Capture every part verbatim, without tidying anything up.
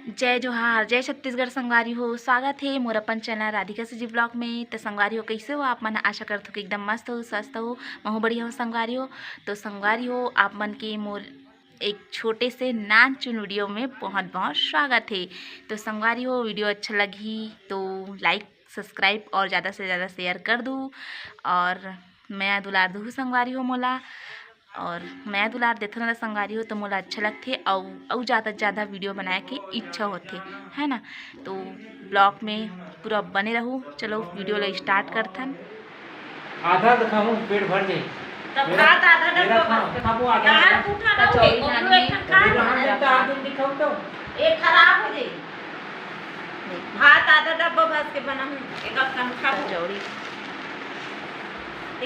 जय जोहार, जय छत्तीसगढ़ संगवारी हो। स्वागत हे मोर अपन चैनल राधिका सीजी ब्लॉग में। तो संगवारी हो, कैसे हो आप मन? आशा करत हो कि एकदम मस्त हो, स्वस्थ हो। महू बढ़िया हो संगवारी हो। तो संगवारी हो, आप मन के मोर एक छोटे से नानचुन वीडियो में बहुत बहुत स्वागत हे। तो संगवारी हो, वीडियो अच्छा लगही तो लाइक, सब्सक्राइब और ज़्यादा से ज़्यादा शेयर कर दू और मया दुलार दू संगवारी हो मोला। और मया दुलार देथन ला संगवारी हो तो मोला अच्छा लगथे, अउ अउ ज़्यादा से ज़्यादा वीडियो बनाए के इच्छा होथे, है ना। तो ब्लॉग में पूरा बने रहू। चलो वीडियो ला स्टार्ट करथन। आधा तो खाऊं, पेट भर जाई। तब मेरा, भात आधा मेरा डब्बा खा, बस। खाबो आधा। यार, तू खा ना, कचौड़ी वो खानी एक है। ठन खा मेरा ना। हाथ में तो आदमी दिखाऊं तो। एक खराब हो जाई। भात आधा डब्बा भर के बनाऊं, एक कन खाबो। कचौड़ी।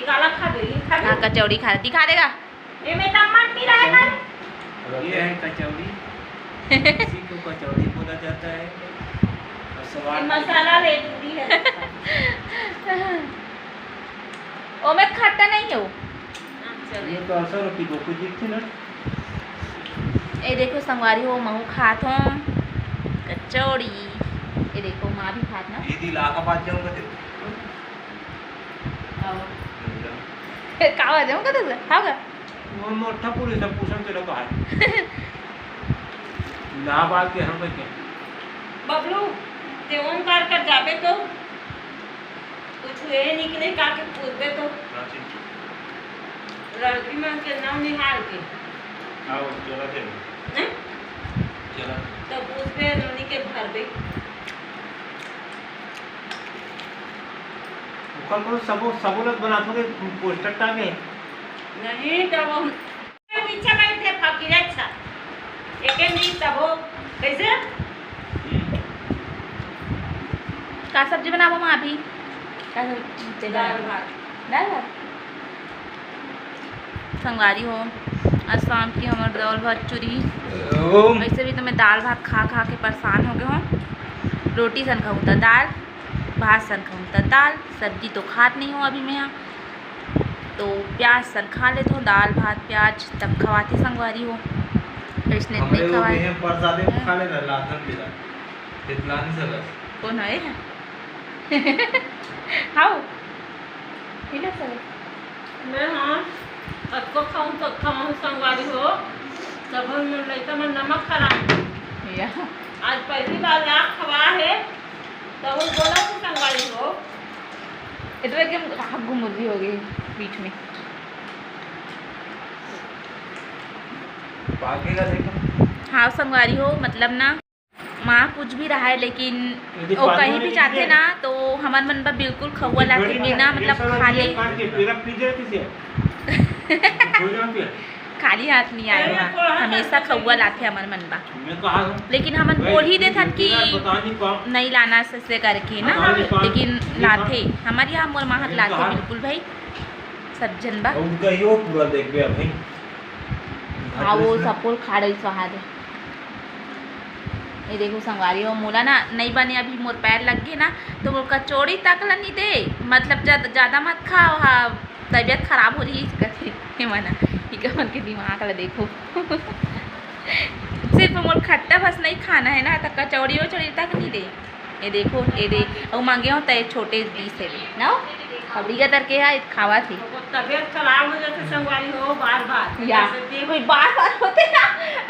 एक अलग खाबे, ये खाबे। हाँ, कचौड़ी खा, दिखा देगा। एमे टमाटर नहीं रहेगा। ये है कचौड़ी। इसी को कचौड़ी बोला जाता है। और ये स्वाद मसाला ले पूरी है। ओमे खट्टा नहीं है वो। हाँ, चलो। ये तो असर होती गोकुल जी थी ना। ए देखो संगवारी हो, महू खात हो कचौड़ी। ए देखो माँ भी खात ना। दीदी इलाहाबाद जाऊंगा तेरे। का हो जाऊंगा तो? हाँ का? वो मोटा पूरी सब पूछन तेरे को है। इलाहाबाद के हम के। बबलू, ते ओमकार कर जाबे तो कुछ ये निकले का के पूछबे तो। हाँ, ठीक। लड़की मन के नाम निहार के। आओ, चला थे। हैं? चला। तो पूछबे, नोनी के भरबे। ओकर को सबो, सबो लोग बनात होगे, पोस्टर टांगे। नहीं, तब हम पीछे बैठे फकीर, अच्छा। एके नहीं तब हो, कैसे? का सब्जी बनाबो माँ अभी? का सब्जी? दाल भात। दाल भात? संगवारी हो, आज शाम के हमर दाल भात चुरी। ओम। वैसे भी तो मैं दाल भात खा खा के परेशान हो गए हूँ। रोटी सन खाऊँ तो दाल, भात सन खाऊँ तो दाल, सब्जी तो खात नहीं हूँ अभी मैं यहाँ। तो प्याज सन खा लेत हूँ, दाल भात प्याज तब खवाथे संगवारी हो, इसने हमरे नहीं वो खवाए। भी है, प्रसादे में हाँ। खा लेना, लाथन पीला, इतना नहीं सरस। कौन है? हाउ? पीला सरस। मैं हाँ, अतको खाऊं तो खाऊं संगवारी हो, तब हम लइका मन नमक हराम। या। आज पहली बार लाख खवा है, तब हम बोला कि संगवारी हो। इधर एकदम हाथ घुमुरी हो गई बीच में। पाकेगा देखो। हाँ संगवारी हो, मतलब ना माँ कुछ भी रहा है, लेकिन यदि वो पानी कहीं वाले भी जाते लीजिए। ना, तो हमर मन बा बिल्कुल खौवा लाथे, बिना मतलब खाली, खाली हाथ नहीं आए वहाँ, हमेशा खौवा लाथे हमर मन बा। लेकिन हमन बोल ही देथन कि नहीं लाना से, से करके ना, लेकिन लाथे। हमर यहाँ मोर माँ हाथ लाथे बिल्कुल भाई, सब जन बा। उनका ही वो पूरा देखबे अभी। हाँ, वो सब कुल खा रही स्वाहा दे। ये देखो संगवारी हो, मोला ना नहीं बने, अभी मोर पैर लग गए ना, तो मोर कचौड़ी तक ला नहीं दे, मतलब ज्यादा, ज्यादा मत खाओ, हाँ, तबीयत खराब हो रही है, इसे कहते हैं मना, इका मन के दिमाग ला देखो। सिर्फ मोर खट्टा बस नहीं खाना है ना, तो कचौड़ी वचौड़ी तक नहीं दे। ये देखो, ये दे, अउ मांगे हो तो ये छोटे पीस है ना, खबड़िया तरके है, खावा थी। तबीयत खराब हो जाते संगवारी हो बार बार। या, कोई बार बार होते ना,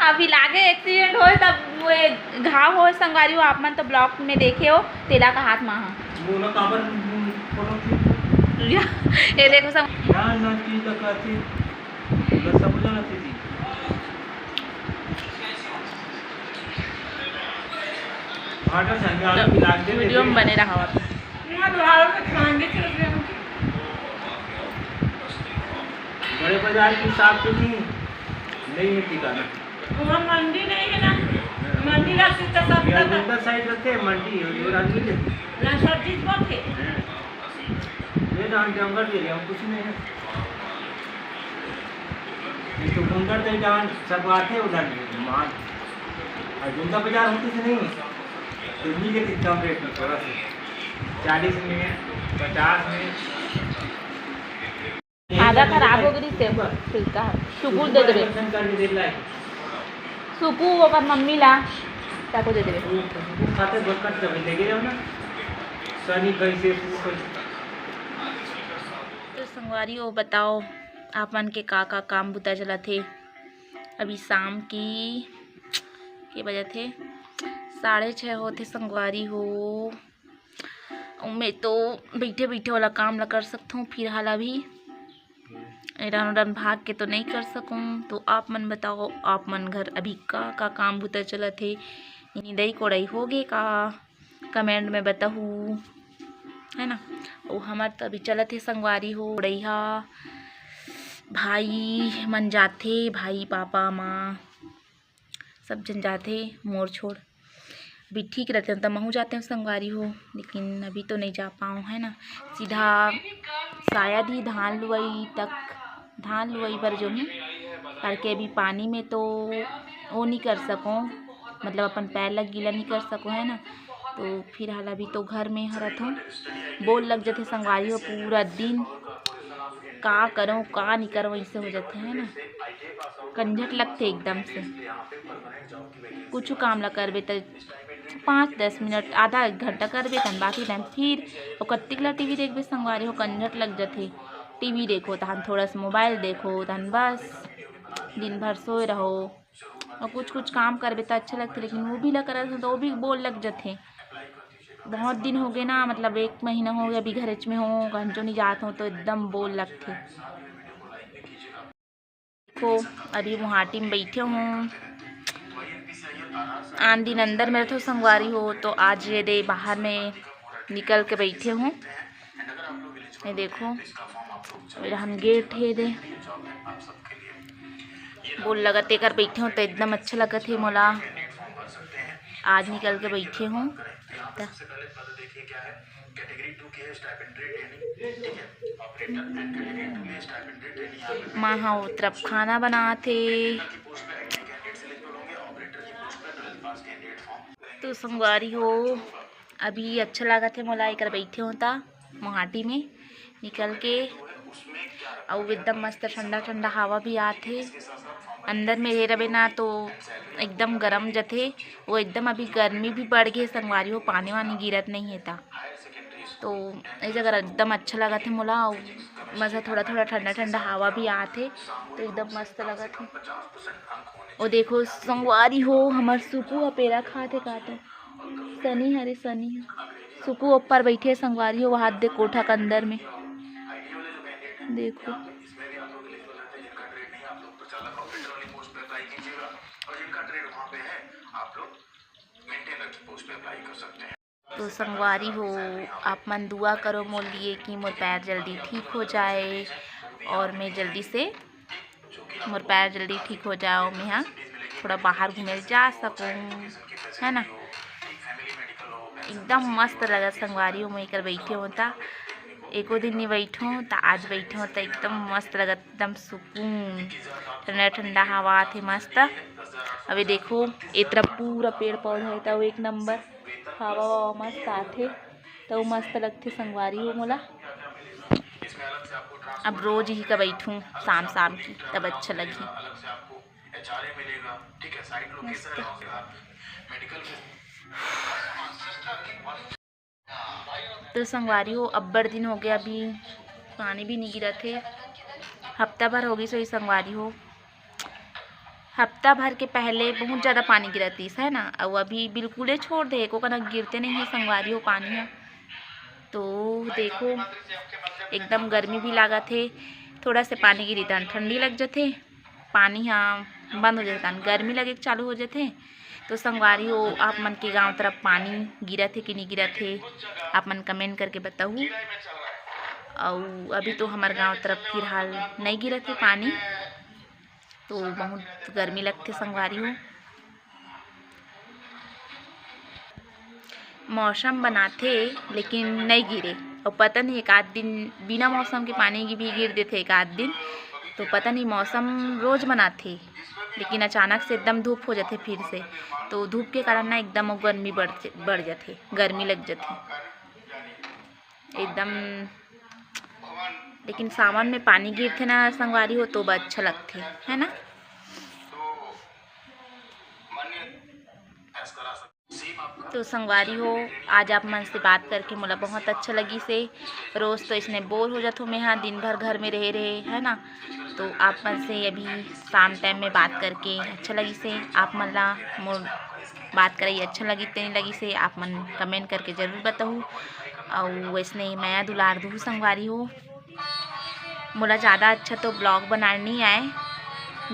अभी लागे एक्सीडेंट होए तब वो घाव होए संगवारी हो, आप मन तो ब्लॉग में देखे हो, तेला का हाथ मा हा। वो ना काबर फोटो खींच। या, ये देखो संग- ना, ना, चीज लगा थी। पूरा सब हो जाना थी जी। भाटा संगे आलू मिला के दे वीडियो में दे। बने रहा आप। बड़े बाजार की साफ सुथरी नहीं है ठिकाना। वहाँ मंडी नहीं है ना, मंडी रहती तो सब ये पता। अंदर साइड रहते हैं मंडी, ये और आदमी लेते हैं। ना सब चीज बहुत है। ये तो हम जंगल एरिया में कुछ नहीं है। ये तो गुंडर दे जान सब आते हैं उधर माल। और गुंडा बाजार होती से नहीं, तो नहीं लेते कम रेट में थोड़ा सा, चालीस में, पचास में। आधा खराब हो गई से छिलका, सुकूल दे देबे। सुकू ओकर मम्मी ला। ताको दे देबे। खाते बरकत कभी लेके जाओ ना। सनी कैसे, कैसे? तो संगवारी हो, बताओ आप मन के का का काम बुता चलत हे? अभी शाम की के बजत हे, साढ़े छः होत हे संगवारी हो। अउ मैं तो बइठे बइठे वाला काम ला कर सकथों, फिलहाल अभी एडन ओडन भाग के तो नहीं कर सकूँ। तो आप मन बताओ, आप मन घर अभी का का काम बुता चलत हे? निंदई कोड़ई होगे का? कमेंट में बताहू, है ना। अउ हमर तो अभी चलत हे संगवारी हो, कोड़ई हा, भाई मन जाथे, भाई पापा माँ सब झन जाथे, मोर छोड़। अभी ठीक रहते त महूँ जाते हूँ संगवारी हो, लेकिन अभी तो नहीं जा पाऊँ, है ना। सीधा शायद ही धान लुवई तक, धान लुवई बर जो ही करके अभी पानी में तो वो नहीं कर सकूँ, मतलब अपन पैर ला गीला नहीं कर सकूँ, है ना। तो फिलहाल अभी तो घर में हरत हूँ, बोर लग जाथे संगवारी हो, पूरा दिन का करूँ का नहीं करूँ ऐसे हो जाथे, है ना। कंझट लगथे एकदम से। कुछ काम ला करबे त पाँच दस मिनट, आधा एक घंटा करबे, तहन बाकी टाइम फिर ओकर तिकला टीवी देखबे संगवारी हो, कंझट लग जथे। टीवी देखो, तहन थोड़ा सा मोबाइल देखो, तहन बस दिन भर सोए रहो। और कुछ कुछ काम करबे त अच्छा लगथे, लेकिन वो भी ला करत हो तो वो भी बोर लग जथे। बहुत दिन हो गए ना, मतलब एक महीना हो गया अभी घरेच में हो, कहीं नहीं जात हो तो एकदम बोर लगथे। देखो, अभी मुहाटी में बैठे हूँ। आन दिन अंदर में रहिथों संगवारी हो, तो आज ये दे बाहर में निकल के बैठे हूँ। ये देखो, ये रहन गेट हे दे। बोर लगत हे एकर बैठे हूँ तो एकदम अच्छा लगत हे मोला। आज निकल के बैठे हूँ। त माँ हा ओ तरफ खाना बनात हे। तो संगवारी हो, अभी अच्छा लागत हे मोला एकर बैठे हो ता मुहाटी में निकल के, अउ एकदम मस्त ठंडा ठंडा हवा भी आत हे। अंदर में रहे रबे ना तो एकदम गरम जथे, वो एकदम अभी गर्मी भी बढ़ गे संगवारी हो, पानी वानी गिरत नहीं हे ता। तो ये जगह एकदम अच्छा लगत हे मोला, अउ मजा थोड़ा थोड़ा ठंडा ठंडा हवा भी आत हे, तो एकदम मस्त लगत हे। ओ देखो संगवारी हो, हमर सुकू ह पेरा खात हे का तो। सनी हरे, सनी ह। सुकू ऊपर बैठे हे संगवारी हो, वहां दे कोठा के अंदर में। देखो। तो संगवारी हो, आप मन दुआ करो मोर लिए कि मोर पैर जल्दी ठीक हो जाए और मैं जल्दी से, मोर पैर जल्दी ठीक हो जाओ, मैं हा थोड़ा बाहर घूमे जा सकूँ, है ना। एकदम मस्त लगत संगवारी हो, मैं एकर बैठे हो ता। एको दिन नहीं बैठो ता आज बैठो ता एकदम मस्त लगत, एकदम सुकून, ठंडा ठंडा हवा आथे मस्त। अभी देखो, ए तरफ पूरा पेड़ पौधा हे, तो एक नंबर हवा ववा मस्त आथे, तो मस्त लगथे संगवारी हो मोला। अब रोज ही का बैठूं शाम शाम की, तब अच्छा लगही। मस्त। तो संगवारी हो, अब्बड़ दिन हो गया, अभी पानी भी नहीं गिरत हे। हफ्ता भर हो गई सोई संगवारी हो, हफ्ता भर के पहले बहुत ज़्यादा पानी गिरत रहिस, है ना, अउ अभी बिल्कुले छोड़ दे, एको कना गिरते नहीं है संगवारी हो पानी ह। तो देखो, एकदम गर्मी भी लागत हे, थोड़ा से पानी गिरी तहन ठंडी लग जथे, पानी ह बंद हो जथे तहन गर्मी लगे के चालू हो जथे। तो संगवारी हो, आप मन के गांव तरफ पानी गिरत हे कि नहीं गिरत हे, आप मन कमेंट करके बताहू। अउ अभी तो हमर गांव तरफ फिलहाल नहीं गिरत हे पानी, तो बहुत गर्मी लगथे संगवारी हो। मौसम बनाथे लेकिन नहीं गिरे, और पता नहीं एक आध दिन बिना मौसम के पानी भी गिर देथे एक आध दिन, तो पता नहीं मौसम रोज बनाथे लेकिन अचानक से एकदम धूप हो जाथे फिर से, तो धूप के कारण ना एकदम वो गर्मी बढ़ बढ़ जाथे, गर्मी लग जाथे एकदम। लेकिन सावन में पानी गिरथे ना संगवारी हो, तो अच्छा लगथे, है ना। तो संगवारी हो, आज आप मन से बात करके मोला बहुत अच्छा लगिस हे। रोज तो इसने बोर हो जाथों मैं हा, दिन भर घर में रहे रहे, है ना। तो आप मन से अभी शाम टाइम में बात करके अच्छा लगिस हे। आप मन ला मोर बात करई अच्छा लगिस ते नहीं लगिस हे, आप मन कमेंट करके जरूर बताहू। अउ वैसने मया दुलार दूहू संगवारी हो। मोला ज़्यादा अच्छा तो ब्लॉग बनाना नहीं आए,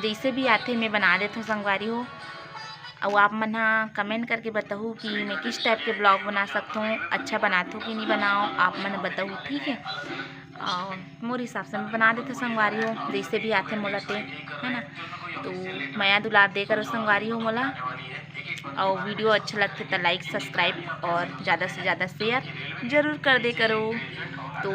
जैसे भी आथे मैं बना देथों संगवारी हो। अउ आप मन हा कमेंट करके बताहू कि मैं किस टाइप के ब्लॉग बना सकथों, अच्छा बनाथों कि नहीं बनाओ, आप मन बताहू, ठीक है। अउ मोर हिसाब से मैं बना देथों संगवारी हो, जैसे भी आथे मोला ते, है ना। तो मया दुलार दे करो संगवारी हो मोला, अउ वीडियो अच्छा लगथे तो लाइक, सब्सक्राइब और ज़्यादा से ज़्यादा शेयर जरूर कर दे करो। तो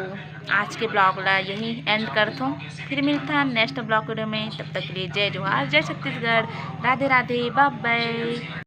आज के ब्लॉग ला यही एंड करथों, फिर मिलता है नेक्स्ट ब्लॉग वीडियो में। तब तक के लिए जय जोहार, जय छत्तीसगढ़, राधे राधे, बाय बाय।